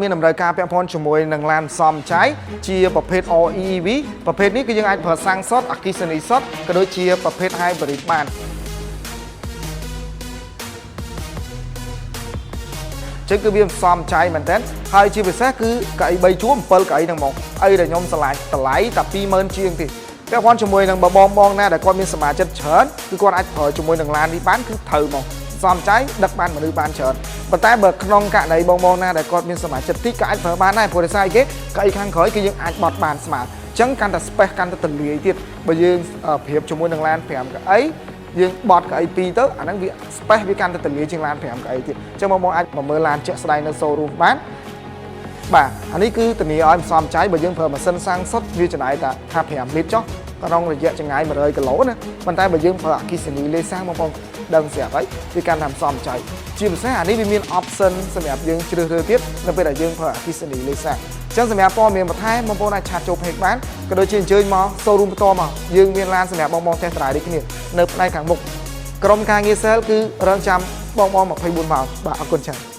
មានតម្រូវការពាក់ព័ន្ធជាមួយនឹងឡានសំចៃជាប្រភេទ REEV ប្រភេទនេះគឺយើងអាចប្រើសាំងសុទ្ធអគ្គិសនីសុទ្ធក៏ដូចជាប្រភេទ hybrid បានចឹងគឺវាសំចៃមែនតើហើយជាពិសេសគឺកៅអី3ជួរ7កៅអីហ្នឹងហ្មងអីដែលខ្ញុំស្រឡាញ់តម្លៃតែ20000ជាងទេពាក់ព័ន្ធជាមួយនឹងបបងបងណាដែលគាត់មានសមាជិកច្រើនគឺគាត់អាចប្រើជាមួយនឹងឡាននេះបានគឺត្រូវហ្មងសំចៃដឹកបានមនុស្សបានច្រើនប៉ុន្តែបើក្នុងករណីបងបងណាដែលគាត់មានសមាជិកតិចក៏អាចប្រើបានដែរព្រោះដោយសារអីគេកៅអីខាងក្រោយគឺយើងអាចបត់បានស្មើអញ្ចឹងកាន់តែ space កាន់តែទលាយទៀតបើយើងប្រៀបជាមួយនឹងឡាន5កៅអីយើងបត់កៅអី2ទៅអាហ្នឹងវា space វាកាន់តែទលាយជាងឡាន5កៅអីទៀតអញ្ចឹងបងបងអាចមកមើលឡានជាក់ស្ដែងនៅ showroom បានបាទអានេះគឺធានាឲ្យមិនសំចៃបើយើងប្រើម៉ាស៊ីនសាំងសុទ្ធវាចំណាយតែថា5លីត្រចុះក្នុងរយៈចម្ងាយ100គីឡូណាប៉ុន្តែបើយើងប្រើអគ្គិសនីលេសាំងបងប្អូនដឹងស្រាប់ហើយវាកាន់តែមិនសំចៃជាពិសេសអានេះវាមាន option សម្រាប់យើងជ្រើសរើសទៀតនៅពេលដែលយើងប្រើអគ្គិសនីលេសាំងអញ្ចឹងសម្រាប់ព័ត៌មានបន្ថែមបងប្អូនអាច chat ចូល page បានក៏ដូចជាអញ្ជើញមក showroom ផ្ទាល់មកយើងមានឡានសម្រាប់បងប្អូន test drive ដូចគ្នានៅផ្នែកខាងមុខក្រុមការងារ sale គឺរងចាំបងប្អូន24ម៉ោងបាទអរគុណច្រើន។